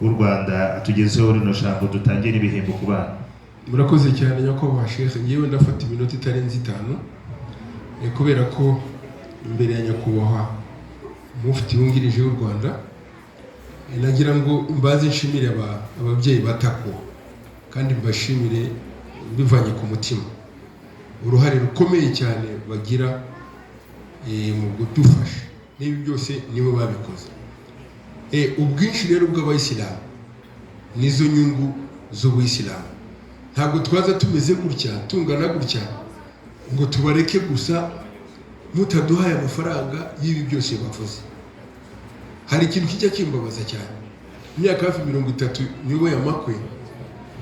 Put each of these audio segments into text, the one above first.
w'u Rwanda atugezeho rino jambo, dutangire n'ibihembo ku bana. Murakoze cyane, nyakubahwa Sheikh. Ngewe ndafata iminota itarenze 5, kubera ko imbere ya nyakubahwa mufti wungirije w'u Rwanda, nagira ngo mbaze nshimire ababyeyi ba Takwa, kandi mbashimire mbivanye ku mutima uruhare rukomeye cyane bagira mu kudufasha, n'ibi byose nibo babikoze. Ubwinshi rero bw'abayisilamu nizo nyungu z'ubuyisilamu. Ntabwo twaza tumeze gutya, tungana gutya, ngo tubareke gusa mutaduhaye amafaranga y'ibi byose bavuze. Hari ikintu kijya kimbabaza cyane. Imyaka hafi 30 nyoboye amakwe,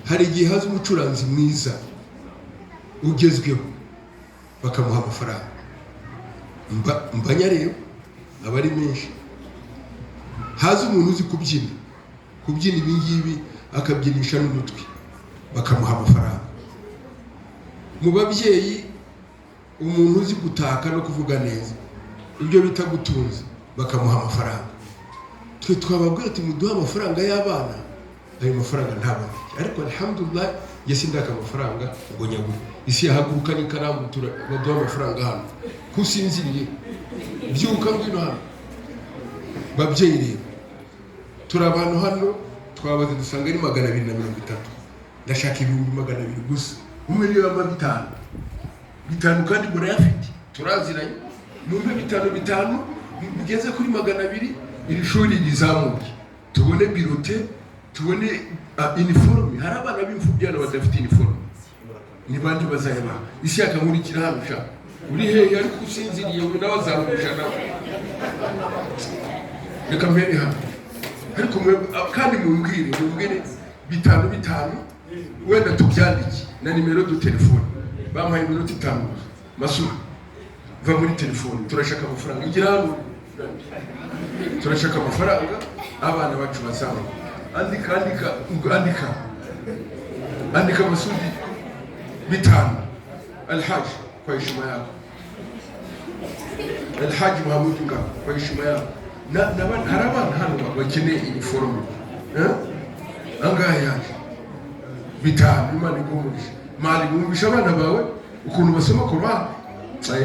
hari igihe haza umucuranzi mwiza ugezweho bakamuha amafaranga, mbanya rero aba ari menshi. Haza umuntu uzi kubyina ibi ngibi, akabyinisha n'umutwe, bakamuha amafaranga. Mu babyeyi, umuntu uzi gutaka no kuvuga neza, ibyo bita gutunza, bakamuha amafaranga. Twe twababwira ati muduhe amafaranga y'abana, ayo mafaranga ntaboneke. Ariko alhamdulillah, njye sindaka amafaranga ngo nyagure. Isi yahaguruka n'ikaramu, baduha amafaranga hano. Kusinziriye, byuka ngwino hano. Babyeyi rero, turi abantu hano twabaze dusanga ari 230. Ndashaka 200,000 gusa. Umwe niyo yampa bitanu bitanu, kandi murayafite, turaziranye. Mumpe bitanu bitanu bigeze kuri 200, iri shuri rizamuke, tubone birote, tubone iniforume. Hari abana b'imfubyi hano badafite iniforume, ni bandi bazayabaha? Isi yakankurikira hano sha, uri hehe? Ariko usinziriye, we nawe azarugusha nawe. Reka mbere hano, ariko kandi mumbwire bitanu bitanu, wenda tubyandike na nimero de telefone. Bamuhaye iminota 5 gusa. Masura, va muri telefone, turashaka amafaranga. Igira hano, turashaka amafaranga abana bacu bazaba. Andika, andika, andika, andika. Masudi, bitanu. Alhaji, kwa heshima yako. Alhaji Muhammad Ngabo, kwa heshima yako. Hari abana hano bakeneye iniforume, eh? Angahe yaje? Bitanu. Imana iguhe umugisha. Mali, wumvisha abana bawe ukuntu basoma Qur'an.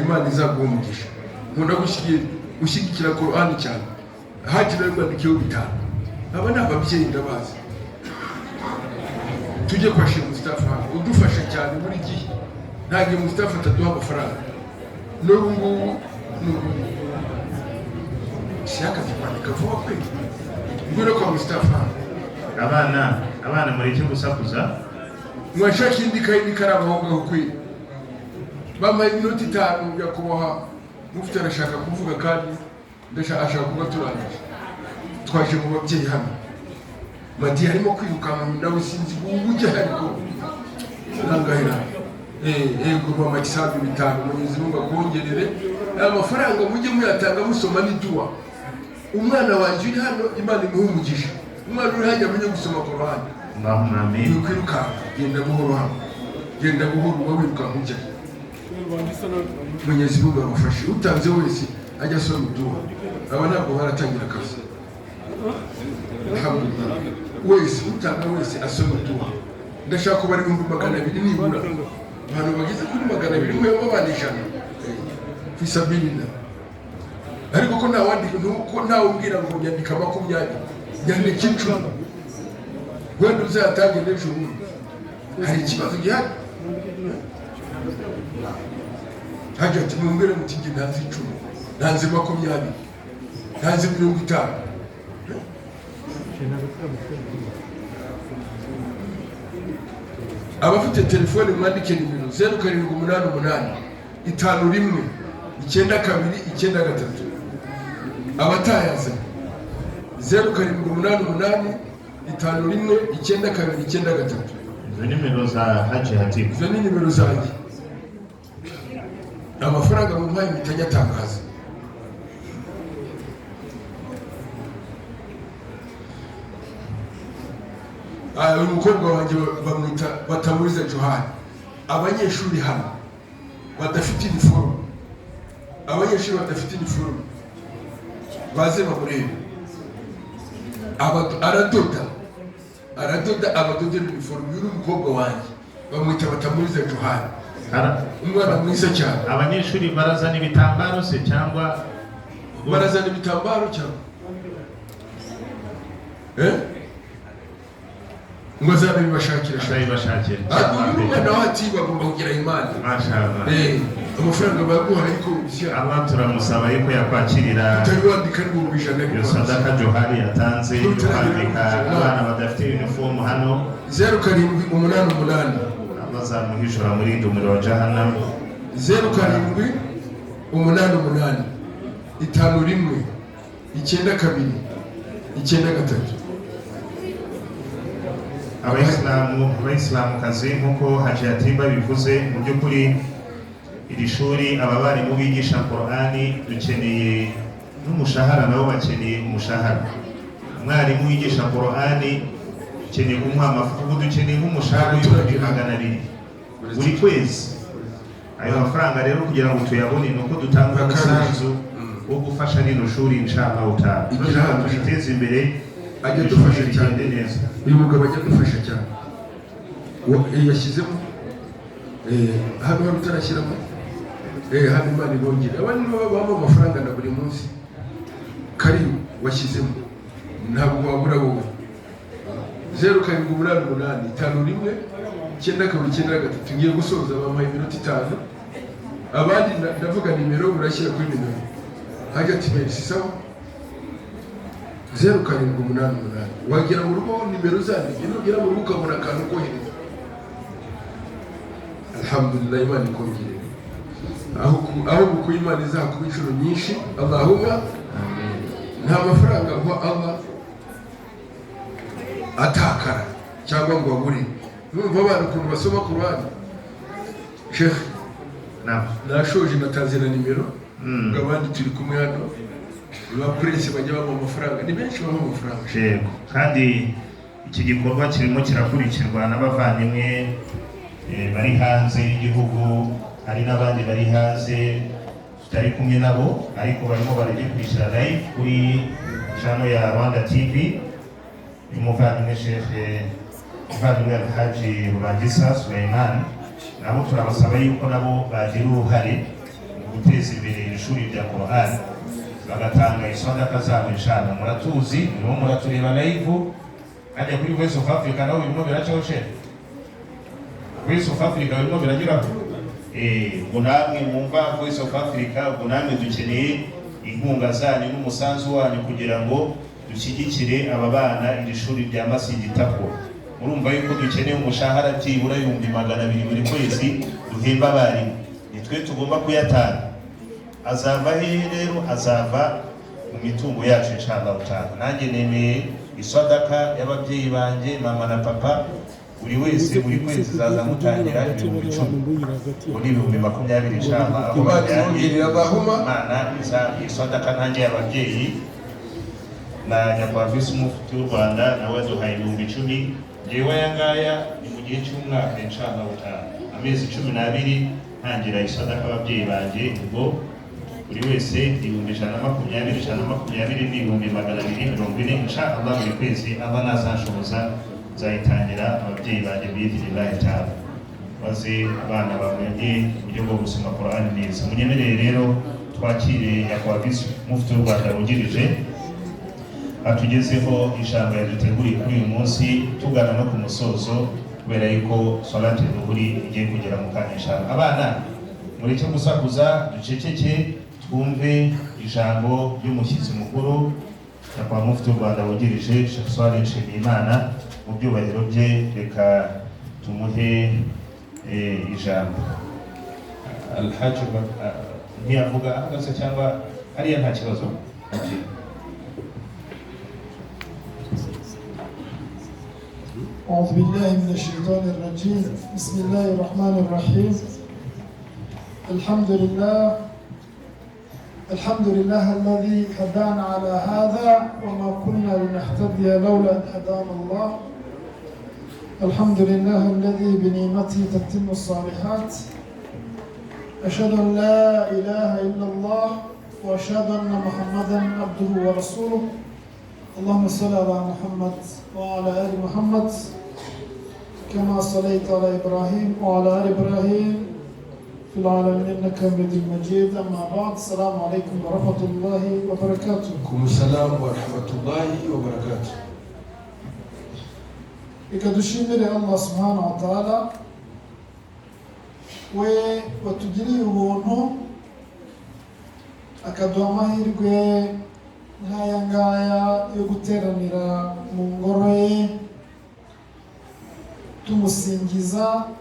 Imana izaguha umugisha. Nkunda gushyigikira Qur'an cyane. Haji nawe mwandikiyeho bitanu. Aba ni ababyeyi, ndabazi. Tujye kwa Sheikh Mustafa hano, udufasha cyane buri gihe. Nta gihe Mustafa ataduha amafaranga. N'ubu ngubu shyaka kwandika vuba kwe. Ngwino kwa Mustafa hano. Abana, abana, mureke gusakuza. Mwashaka indi kayi n'ikaramu aho ngaho kwe. Bampaye iminota 5. Nyakubahwa mufite arashaka kuvuga, kandi ndashaka ashaka kuba turangije. Twaje mu babyeyi hano. Madi arimo kwirukanka nawe, sinzi ubu ujya, ariko nangahera. Yego mama Kisambi, bitanu. Mwenyezi Mungu akongerere aya mafaranga, mujye muyatanga musoma n'iduwa. Umwana wanjye uri hano, Imana imuhe umugisha. Umwana uri hajya amenye gusoma Korani. Allahumma amin. Wikwirukanka, genda buhoro hano, genda buhoro, uba wirukanka ujya. Mwenyezi Mungu abafashe. Utanze wese ajya asoma iduwa. Aba ntabwo baratangira akazi. Alhamdulillah. Wese utanga wese asoma iduwa. Ndashaka kubara 200,000 nibura, abantu bageze kuri 200, mwe abana 100 fisabilillah. Ariko ko ntawandika, ko ntawe umbwira ngo nyandika 20, nyandika 10, wenda uzayatange n'ejo bundi. Hari ikibazo gihari? Hajya ati mumbwire muti njye ntanze 10, ntanze 20, ntanze 50. Abafite telefone mwandike nimero 0788519293. Abatayazanye, 0788519293. Izo nimero za Haji Hatibu. Izo ni nimero zanjye. Amafaranga mumpaye mpita nyatangaza. Uyu mukobwa wanjye bamwita Batamuriza Johani. Abanyeshuri hano badafite iniforume, abanyeshuri badafite iniforume baze bamurebe. Aradoda. Aradoda, abadodera uniforme. Uyu ni umukobwa wanjye, bamwita Batamuriza Johani, umwana mwiza cyane. Abanyeshuri barazana ibitambaro se cyangwa? Barazana ibitambaro cyangwa eh? Ngo azanabibashakira. Azabibashakira. Uyu ni umwana wacu, bagomba kugira imana. Mashallah. Amafaranga baguha ariko sya Allah turamusaba yuko yakwakirira utari wandika n'1000,000. Iyo sadaka Johari yatanze yo kwambika abana badafite uniform hano. 0788. Allah azamuhishura muri umuriro wa jahannam. 0788 51 92 93. Abayisilamu, abayisilamukazi, nk'uko Haji Yatimba bivuze, mu by'ukuri iri shuri, aba barimu bigisha Korani dukeneye n'umushahara, nabo bakeneye umushahara. Umwarimu wigisha Korani dukeneye kumuha amafaranga. Ubu dukeneye nk'umushahara w'200,000 buri kwezi. Ayo mafaranga rero kugira ngo tuyabone ni uko dutanga umusanzu wo gufasha rino shuri, inshallah taala, Igira hano. turiteze imbere, Ajya iri shuri adufasha cyane. rigende neza. Uyu mugabo ajya adufasha cyane. Yashyizemo hano hano utarashyiramo hano. Imana ibongere. Abandi nibo babamo amafaranga na buri munsi. Karibu, washyizemo, ntabwo wabura wowe. 0788 51 92 93. Ngiye gusoza, bampaye iminota 5. Abandi ndavuga nimero, urashyira kuri nimero. Hajya ati merci. Sawa, 0788. Wagera mu rugo nimero zanditse, nugera mu rugo ukabona akantu kohereza. Alhamdulillah, Imana ikongerere aho gukuye, Imana izakuba inshuro nyinshi. Allahumma. Nta mafaranga uha Allah atakara cyangwa ngo abure. Numva abana ukuntu basoma Kurani, Sheikh. Naam. Nashoje, natanze na nimero. Ubwo abandi turi kumwe hano ba prince bajya bamuha amafaranga, ni benshi bamuha amafaranga. Yego, kandi iki gikorwa kirimo kirakurikirwa n'abavandimwe bari hanze y'igihugu. Hari n'abandi bari hanze tutari kumwe nabo, ariko barimo baragikurikira live kuri channel ya Rwanda TV y'umuvandimwe Sheikh, umuvandimwe Alhaji Rubangisa Suleiman. Nabo turabasaba yuko nabo bagira uruhare mu guteza imbere iri shuri rya Quran, bagatanga isodaka zabo, inshallah. Muratuzi, murimo muratureba live hajya kuri Voice of Africa. Naho birimo biracaho, Sheikh. Voice of Africa birimo birageraho. Ubwo namwe mwumva Voice of Africa, ubwo namwe dukeneye inkunga zanyu n'umusanzu wanyu kugira ngo dushyigikire aba bana, iri shuri rya Masigi Takwa. Murumva yuko dukeneye umushahara byibura 200,000 buri kwezi duhemba abarimu. Ni twe tugomba kuyatanga. Azava hehe rero? Azava mu mitungo yacu, inshallah taala. Nanjye nemeye isadaka y'ababyeyi banjye, mama na papa. Buri wese buri kwezi zaza mutangira 10,000, ubu ni 20,000, inshallah, aho Imana bajyanye. ibongerere, Allahumma. Imana iza isadaka nanjye y'ababyeyi na nyakubahwa visi mufti w'u Rwanda nawe yaduhaye 10,000. Ngewe aya ngaya ni mu gihe cy'umwaka, inshallah taala, amezi 12 ntangira isadaka ababyeyi banjye. Ubwo buri wese 120,000, 120 ni 240,000, inshallah. Buri kwezi aba nazanshoboza nzayitangira ababyeyi banjye biidhnillahi taala, maze abana bamenye uburyo bwo gusoma Qur'an neza. Munyemerere rero twakire nyakubahwa visi mufti w'u Rwanda wungirije, atugezeho ijambo yaduteguriye kuri uyu munsi, tugana no ku musozo, kubera yuko salati duhuri igiye kugera mu kanya, inshallah. Abana mureke gusakuza, duceceke twumve ijambo ry'umushyitsi mukuru, nyakubahwa mufti w'u Rwanda wungirije, Sheikh Swaleh Nshimiyimana. Mu byubahiro bye, reka tumuhe ijambo. Alhaji ntiyavuga ahagaze cyangwa hariya, nta kibazo. Okay. أعوذ بالله من الشيطان الرجيم. بسم الله الرحمن الرحيم. الحمد لله، الحمد لله الذي هدانا على هذا وما كنا لنهتدي لولا أن هدانا الله. الحمد لله الذي بنعمته تتم الصالحات. أشهد أن لا إله إلا الله وأشهد أن محمدا عبده ورسوله. اللهم صل على محمد وعلى آل محمد كما صليت على إبراهيم وعلى آل إبراهيم في العالمين إنك حميد مجيد. أما بعد، السلام عليكم ورحمة الله وبركاته. Salamu wa rahmatullahi wa barakatuh. Reka dushimire Allah subhanahu wa ta'ala, we watugiriye ubuntu akaduha amahirwe nk'aya ngaya yo guteranira mu ngoro ye tumusingiza,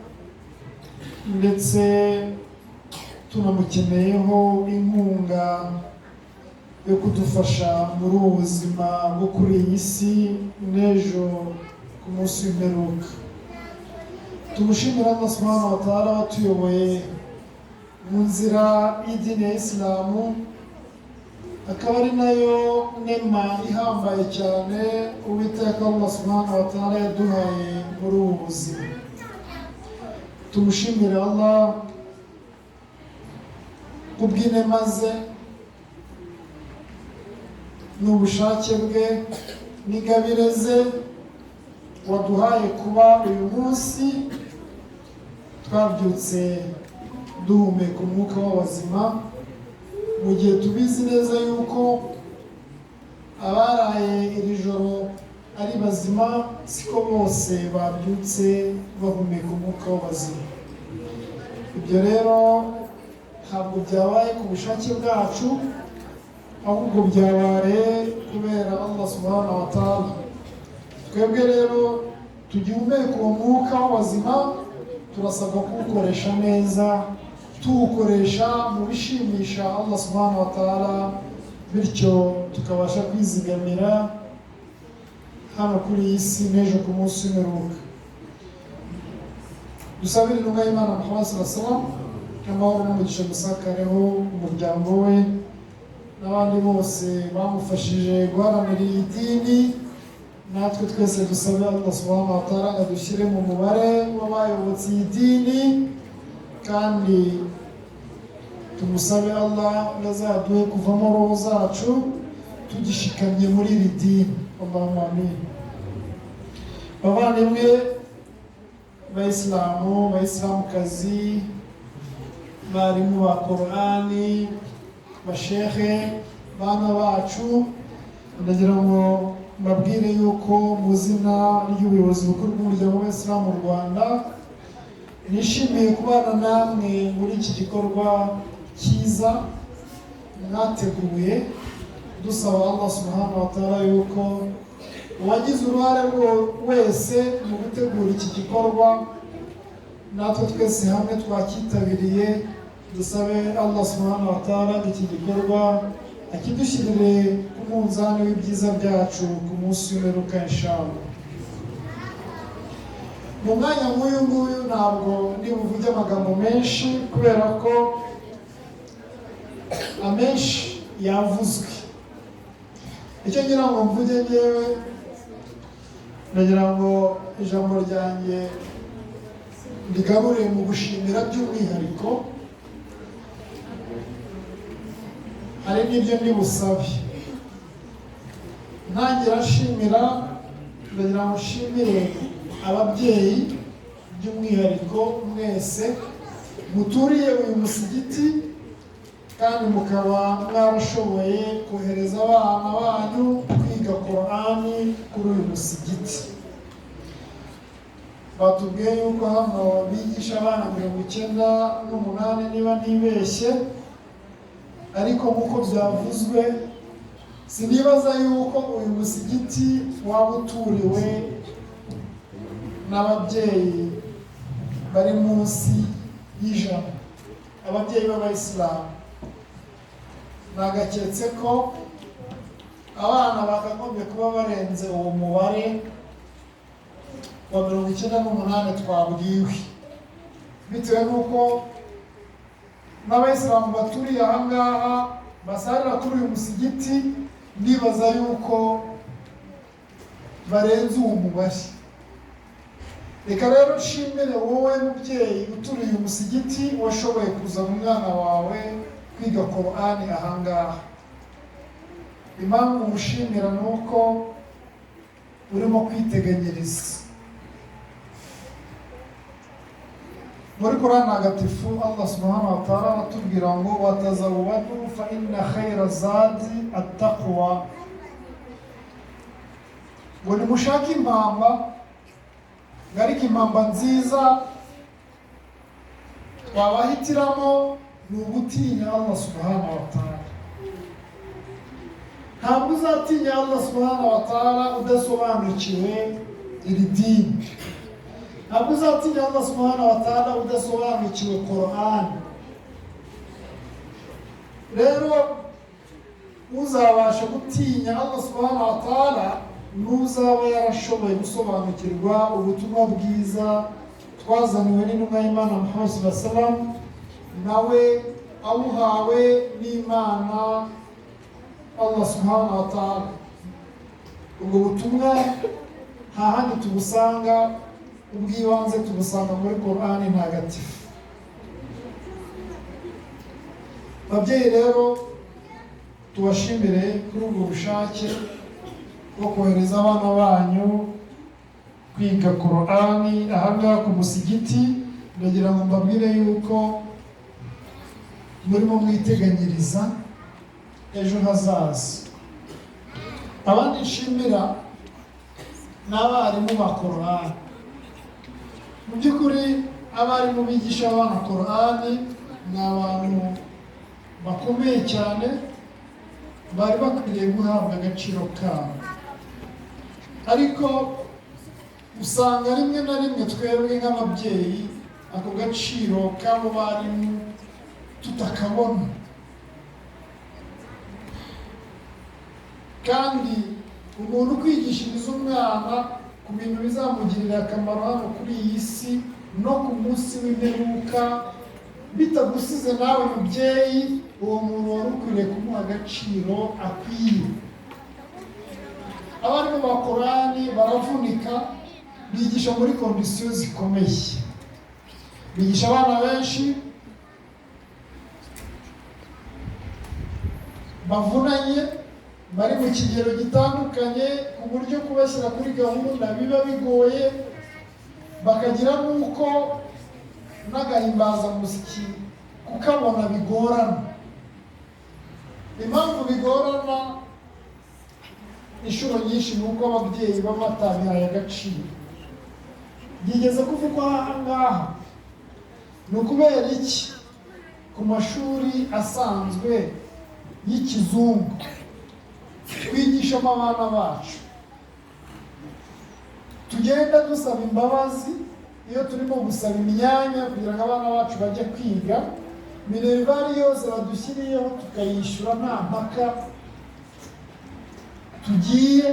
ndetse tunamukeneyeho inkunga yo kudufasha muri ubu buzima bwo kuri iyi si n'ejo ku munsi w'imperuka. Tumushimira Allah subhanahu wa ta'ala watuyoboye mu nzira y'idini ya Isilamu, akaba ari nayo nema ihambaye cyane Uwiteka Allah subhanahu wa ta'ala yaduhaye muri ubu buzima. Tumushimire Allah kubw'inema ze n'ubushake bwe n'ingabire ze waduhaye kuba uyu munsi twabyutse duhumeka umwuka w'abazima, mu gihe tubizi neza yuko abaraye iri joro ari bazima siko bose babyutse bahumeka umwuka w'abazima. Ibyo rero ntabwo byabaye ku bushake bwacu, ahubwo byabaye kubera Allah subhanahu wa ta'ala. Twebwe rero tugihumeka uwo mwuka w'abazima, turasabwa kuwukoresha neza, tuwukoresha mu bishimisha Allah subhanahu wa ta'ala, bityo tukabasha kwizigamira hano kuri iyi si n'ejo ku munsi w'imperuka. Dusabire intumwa y'Imana Muhammad sallallahu alaihi wasallam amahoro n'umugisha gusakareho umuryango we n'abandi bose bamufashije guharanira iyi dini. Natwe twese dusabe Allah subhanahu wa ta'ala adushyire mu mubare w'abayobotse iyi dini, kandi tumusabe Allah ngo azaduhe kuvamo roho zacu tugishikamye muri iri dini. Allahumma amin. Bavandimwe bayisilamu, bayisilamukazi, barimu ba Korani, bashehe, bana bacu, ndagira ngo mbabwire yuko mu izina ry'ubuyobozi bukuru bw'umuryango w'Abayisilamu mu Rwanda nishimiye kubana namwe muri iki gikorwa cyiza mwateguye. Dusaba Allah subhanahu wa ta'ala yuko uwagize uruhare wese mu gutegura iki gikorwa, natwe twese hamwe twakitabiriye, dusabe Allah subhanahu wa ta'ala iki gikorwa akidushyirire ku munzani w'ibyiza byacu ku munsi w'imperuka, inshallah. Mu mwanya nk'uyu nguyu ntabwo ndi buvuge amagambo menshi, kubera ko amenshi yavuzwe. Icyo ngira ngo mvuge ngewe, ndagira ngo ijambo ryanjye rigarure mu gushimira by'umwihariko, hari n'ibyo ndi busabe. Ntangira nshimira, ndagira ngo nshimire ababyeyi by'umwihariko mwese muturiye uyu musigiti, kandi mukaba mwarashoboye kohereza abana banyu kwiga Korani kuri uyu musigiti. Batubwiye yuko hano bigisha abana 98 niba ntibeshye, ariko nk'uko byavuzwe sinibaza yuko uyu musigiti waba uturiwe n'ababyeyi bari munsi y'100, ababyeyi b'abayisilamu. Nagaketse ko abana bakagombye kuba barenze uwo mubare wa 98 twabwiwe, bitewe n'uko n'abayisilamu baturiye aha ngaha basarira kuri uyu musigiti, ndibaza yuko barenze uwo mubare. Reka rero nshimire wowe mubyeyi uturiye uyu musigiti washoboye kuzana umwana wawe kwiga Korani aha ngaha. Impamvu ngushimira ni uko urimo kwiteganyiriza. Muri Qur'an ntagatifu Allah subhanahu wa ta'ala aratubwira ngo watazawwadu fa inna khayra zadi attaqwa, ngo nimushake impamba, ariko impamba nziza twabahitiramo ni ugutinya Allah subhanahu wa ta'ala. Ntabwo uzatinya Allah subhanahu wa ta'ala udasobanukiwe iri dini, ntabwo uzatinya Allah subhanahu wa ta'ala udasobanukiwe Qur'an. Rero uzabasha gutinya Allah subhanahu wa ta'ala n'uzaba yarashoboye gusobanukirwa ubutumwa bwiza twazaniwe n'intumwa y'Imana Muhammad sallallahu alaihi wasallam, nawe awuhawe n'Imana Allah subhanahu wa ta'ala. Ubwo butumwa nta handi tubusanga, ubw'ibanze tubusanga muri Qur'an ntagatifu. Babyeyi rero tubashimire kuri ubwo bushake bwo kohereza abana banyu kwiga Qur'ani ahangaha ku musigiti. Ndagira ngo mbabwire yuko murimo mwiteganyiriza ejo hazaza. Abandi nshimira ni abarimu ba Qur'ani. Mu by'ukuri abarimu bigisha abana Qur'ani ni abantu bakomeye cyane, bari bakwiriye guhabwa agaciro kabo. Ariko usanga rimwe na rimwe twebwe nk'ababyeyi ako gaciro k'abo barimu tutakabona, kandi umuntu kwigishiriza umwana ku bintu bizamugirira akamaro hano kuri iyi si no ku munsi w'imperuka bitagusize nawe mubyeyi, uwo muntu wari ukwiriye kumuha agaciro akwiye. Abarimu ba Qur'ani baravunika, bigisha muri kondisiyo zikomeye, bigisha abana benshi bavunanye, bari mu kigero gitandukanye, ku buryo kubashyira kuri gahunda biba bigoye, bakagira n'uko n'agahimbazamusyi kukabona bigorana. Impamvu bigorana inshuro nyinshi ni uko ababyeyi baba batabihaye agaciro. Byigeze kuvugwa aha ngaha, ni ukubera iki ku mashuri asanzwe y'ikizungu twigishamo abana bacu tugenda dusaba imbabazi iyo turimo gusaba imyanya kugira ngo abana bacu bajye kwiga, minerivali yose badushyiriyeho tukayishyura nta mpaka tugiye,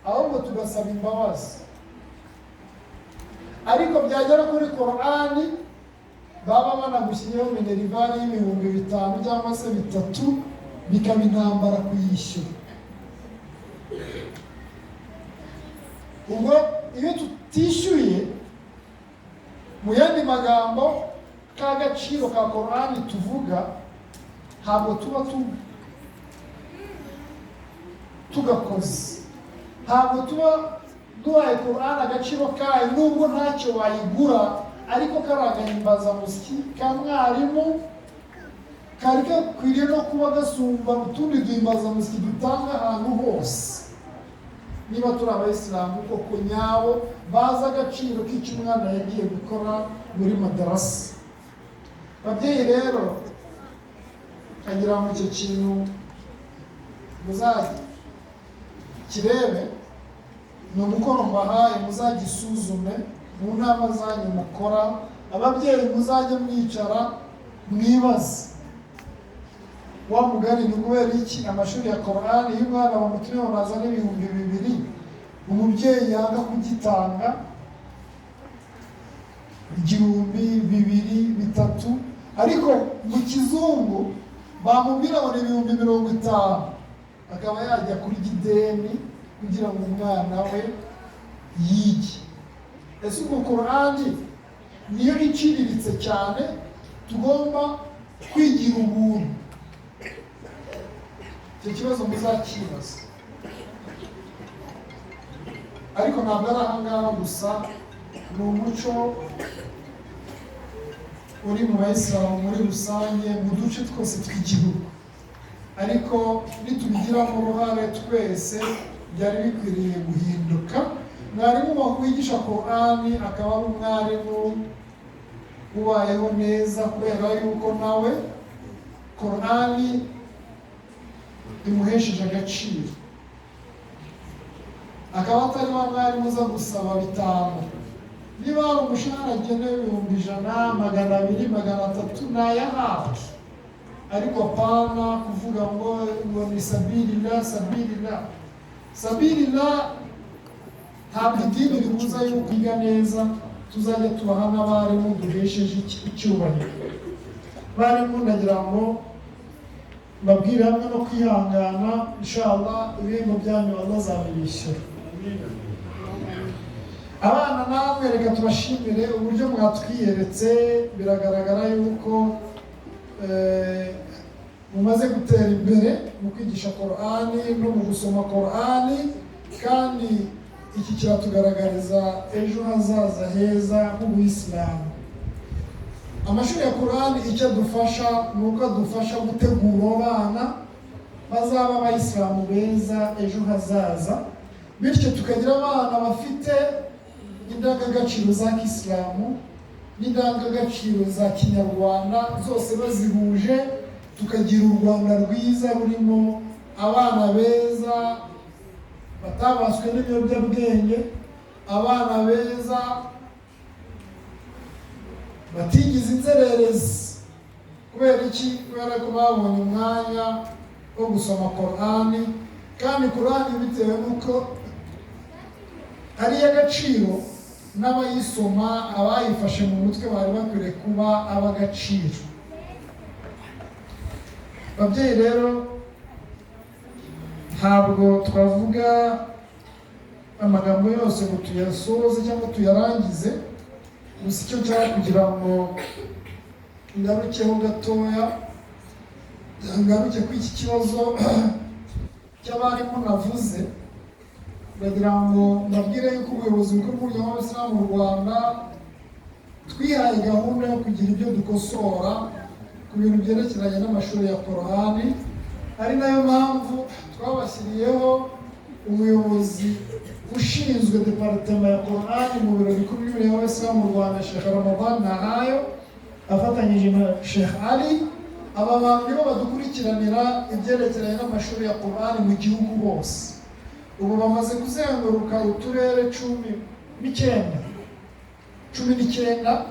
ahubwo tugasaba imbabazi. Ariko byagera kuri Qur'ani baba banagushyiriyeho minerivali y'5,000 cyangwa se 3, bikaba intambara kuyishyura. Ubwo iyo tutishyuye, mu yandi magambo, ka gaciro ka Qur'ani tuvuga ntabwo tuba tugakoze, ntabwo tuba duhaye Qur'ani agaciro kayo, nubwo ntacyo wayigura, ariko kari agahimbazamusyi ka mwarimu kari gakwiriye no kuba gasumba utundi duhimbazamusyi dutanga ahantu hose. Niba turi abayisilamu koko nyabo bazi agaciro k'icyo umwana yagiye gukora muri madarasa. Babyeyi rero kagira ngo icyo kintu muzakirebe, ni umukoro mbahaye, muzagisuzume mu nama zanyu mukora. Ababyeyi muzajye mwicara mwibaze, wa mugani ni kubera iki amashuri ya Qur'ani iyo umwana bamutumye bazana 2,000 umubyeyi yanga kugitanga 1,000, 2,000, 3,000, ariko mu kizungu bamubwira ngo ni 50,000, akaba yajya kuri gideni kugira ngo umwana we yige. Ese ubwo Qur'ani niyo iciriritse cyane tugomba kwigira ubuntu? Icyo kibazo muzakibaza, ariko ntabwo ari ahangaha gusa, ni umuco uri mu Bayisilamu muri rusange mu duce twose tw'igihugu. Ariko nitubigiramo uruhare twese, byari bikwiriye guhinduka. Mwarimu wigisha Korani akaba ari umwarimu ubayeho neza, kubera yuko nawe Korani imuhesheje agaciro, akaba atari wa mwarimu uza gusaba 5. Niba hari umushahara agenewe 100,000, 200, 300, nayahawe, ariko apana kuvuga ngo ni sabilillah, sabilillah, sabilillah. Ntabwo idini ribuza yuko wiga neza. Tuzajya tubaha n'abarimu duhesheje icyubahiro. Barimu, ndagira ngo mbabwire, hamwe no kwihangana, inshallah ibihembo byanyu Allah azabibishyura. Abana namwe, reka tubashimire uburyo mwatwiyeretse. Biragaragara yuko mumaze gutera imbere mu kwigisha Korani no mu gusoma Korani, kandi iki kiratugaragariza ejo hazaza heza h'Ubuyisilamu. Amashuri ya Korani icyo adufasha ni uko adufasha gutegura abana bazaba Abayisilamu beza ejo hazaza, bityo tukagira abana bafite indangagaciro za kisilamu n'indangagaciro za kinyarwanda, zose bazihuje, tukagira u Rwanda rwiza rurimo abana beza batabaswe n'ibiyobyabwenge, abana beza batigize inzererezi. Kubera iki? Kubera ko babonye umwanya wo gusoma Korani, kandi Korani bitewe n'uko ari iy'agaciro, n'abayisoma, abayifashe mu mutwe, bari bakwiriye kuba ab'agaciro. Babyeyi rero, ntabwo twavuga amagambo yose ngo tuyasoze cyangwa tuyarangize. Gusa icyo nshaka kugira ngo ngarukeho gatoya, ngaruke kuri iki kibazo cy'abarimu navuze. Ndagira ngo mbabwire yuko ubuyobozi bukuru bw'Umuryango w'Abayisilamu mu Rwanda twihaye gahunda yo kugira ibyo dukosora ku bintu byerekeranye n'amashuri ya Korani, ari nayo mpamvu twabashyiriyeho umuyobozi ushinzwe département ya Korani mu biro bikuru by'Umuryango w'Abayisilamu mu Rwanda, Sheikh Ramadan Nahayo, afatanyije na Sheikh Ali. Aba bantu nibo badukurikiranira ibyerekeranye n'amashuri ya Korani mu gihugu hose. Ubu bamaze kuzenguruka uturere 19, 19,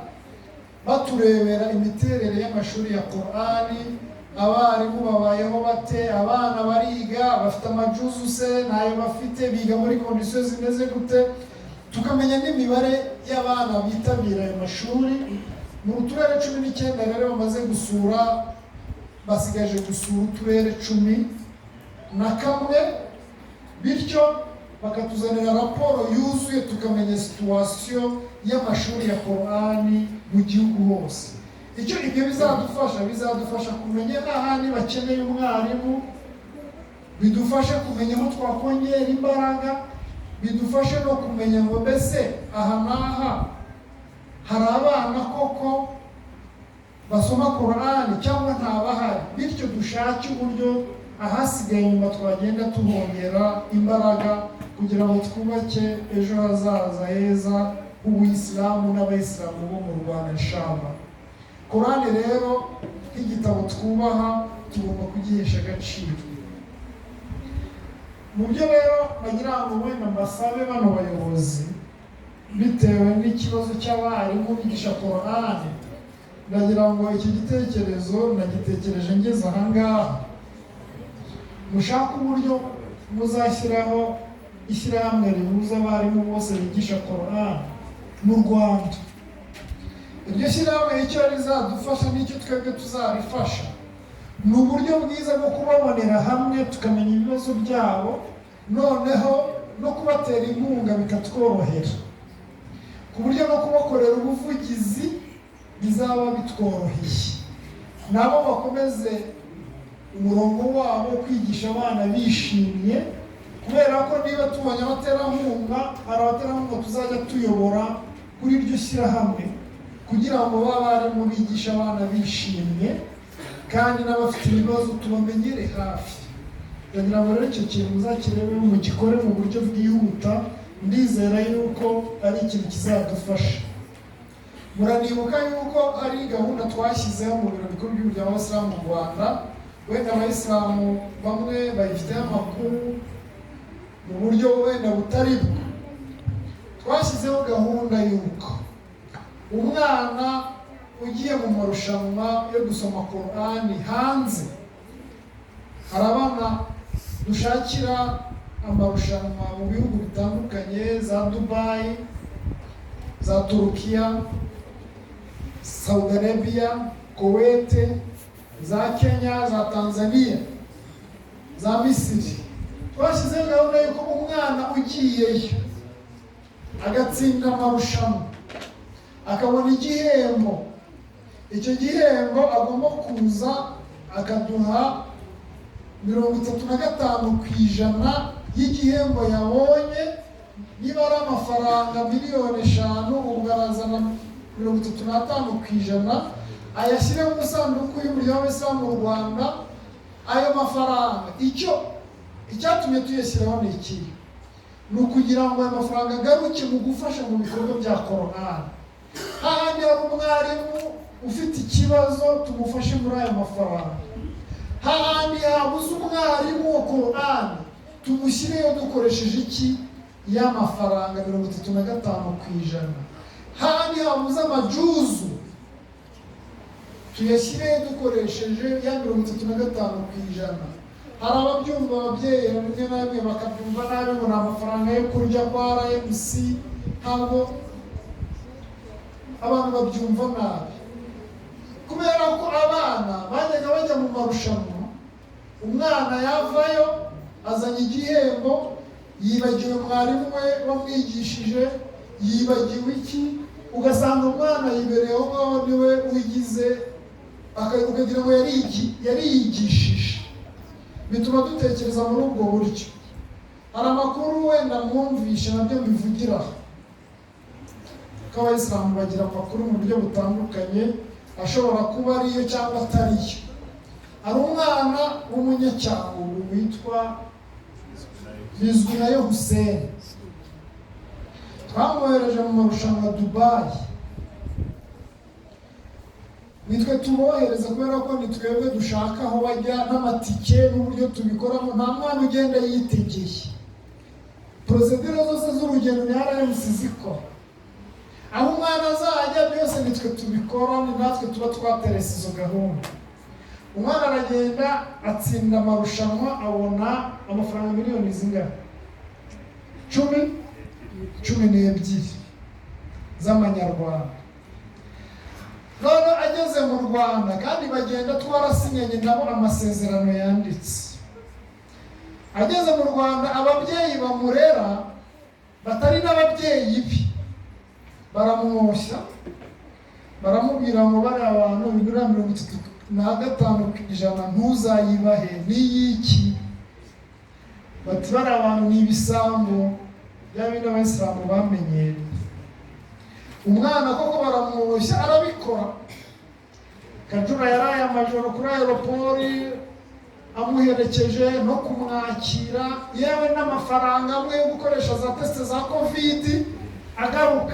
baturebera imiterere y'amashuri ya Korani: abarimu babayeho bate, abana bariga, bafite amajuzu se, ntayo bafite, biga muri conditions zimeze gute, tukamenya n'imibare y'abana bitabira ayo mashuri. Mu turere 19 rero bamaze gusura, basigaje gusura uturere 11, bityo bakatuzanira raporo yuzuye, tukamenya situation y'amashuri ya Korani mu gihugu hose. Icyo ibyo bizadufasha, bizadufasha kumenya n'ahandi bakeneye umwarimu, bidufashe kumenya aho twakongera imbaraga, bidufashe no kumenya ngo mbese aha n'aha hari abana koko basoma Korani cyangwa ntabahari, bityo dushake uburyo ahasigaye inyuma twagenda tuhongera imbaraga kugira ngo twubake ejo hazaza heza h'Ubuyisilamu n'Abayisilamu bo mu Rwanda, inshallah. Korani rero nk'igitabo twubaha, tugomba kugihesha agaciro. Mu byo rero bagira ngo wenda mbasabe bano bayobozi, bitewe n'ikibazo cy'abarimu bigisha Korani, ndagira ngo iki gitekerezo nagitekereje ngeze aha ngaha: mushake uburyo muzashyiraho ishyirahamwe rihuza abarimu bose bigisha Korani mu Rwanda. Iryo shyirahamwe icyo rizadufasha n'icyo twebwe tuzarifasha ni uburyo bwiza bwo kubabonera hamwe, tukamenya ibibazo byabo, noneho no kubatera inkunga bikatworohera, ku buryo no kubakorera ubuvugizi bizaba bitworoheye, nabo bakomeze. Umurongo wabo wo kwigisha abana bishimye, kubera ko niba tubonye abaterankunga, hari abaterankunga tuzajya tuyobora kuri iryo shyirahamwe kugira ngo babe abarimu bigisha abana bishimye, kandi n'abafite ibibazo tubamenyere hafi. Ndagira ngo rero icyo kintu muzakirebe, mugikore mu buryo bwihuta. Ndizera yuko ari ikintu kizadufasha. Muranibuka yuko ari gahunda twashyizeho mu biro bikuru by'umuryango w'Abayisilamu mu Rwanda. Wenda Abayisilamu bamwe bayifiteho amakuru mu buryo wenda butari bwo. Twashyizeho gahunda y'uko umwana ugiye mu marushanwa yo gusoma Korani hanze, hari abana dushakira amarushanwa mu bihugu bitandukanye, za Dubayi, za Turukiya, Saudi Arabia, Kuwait, za Kenya, za Tanzania, za Misiri. Twashyizeho gahunda y'uko umwana ugiyeyo agatsinda amarushanwa, akabona igihembo, icyo gihembo agomba kuza akaduha 35% y'igihembo yabonye. Niba ari amafaranga miliyoni 5, ubwo arazana 35% ayashyire mu isanduku y'umuryango w'Abayisilamu mu Rwanda. Ayo mafaranga, icyo icyatumye tuyashyiraho ni iki? Ni ukugira ngo ayo mafaranga agaruke mu gufasha mu bikorwa bya Korani. Hahandi hari umwarimu ufite ikibazo, tumufashe muri ayo mafaranga. Hahandi habuze umwarimu wa Korani, tumushyireyo dukoresheje iki? Y'amafaranga 35%. Hahandi habuze amajuzu, tuyashyireyo dukoresheje ya 35%. Hari ababyumva, ababyeyi bamwe na bamwe bakabyumva nabi ngo ni amafaranga yo kurya kwa RMC. Ntabwo abantu babyumva nabi, kubera ko abana bajyaga bajya mu marushanwa, umwana yavayo azanye igihembo, yibagiwe mwarimu we wamwigishije, yibagiwe iki, ugasanga umwana yibereye aho ngaho niwe wigize, ukagira ngo yariyigishije. Bituma dutekereza muri ubwo buryo. Hari amakuru wenda mwumvishe, nabyo mbivugira ko Abayisilamu bagira amakuru mu buryo butandukanye, ashobora kuba ariyo cyangwa atariyo. Hari umwana w'Umunyacyangugu witwa Bizwinayo Hussein, twamwohereje mu marushanwa Dubayi. Nitwe tubohereza kubera ko ni twebwe dushaka aho bajya n'amatike n'uburyo tubikoramo. Nta mwana ugenda yitegeye. Procédure zose z'urugendo ni RMC zikora. Aho umwana azajya byose nitwe tubikora, ni natwe tuba twaterese izo gahunda. Umwana aragenda, atsinda amarushanwa, abona amafaranga miliyoni zingana 12 z'amanyarwanda. None ageze mu Rwanda, kandi bagenda twarasinyanye nabo amasezerano yanditse, ageze mu Rwanda ababyeyi bamurera batari n'ababyeyi be baramwoshya, baramubwira ngo bariya abantu bigura 35% ntuzayibahe, n'iyiki? Bati bariya abantu ni ibisambo, bya bindi Abayisilamu bamenyereye. Umwana koko baramwoshya, arabikora. Kajura yaraye amajoro kuri aéroport amuherekeje no kumwakira, yewe n'amafaranga amwe yo gukoresha za test za COVID agaruka.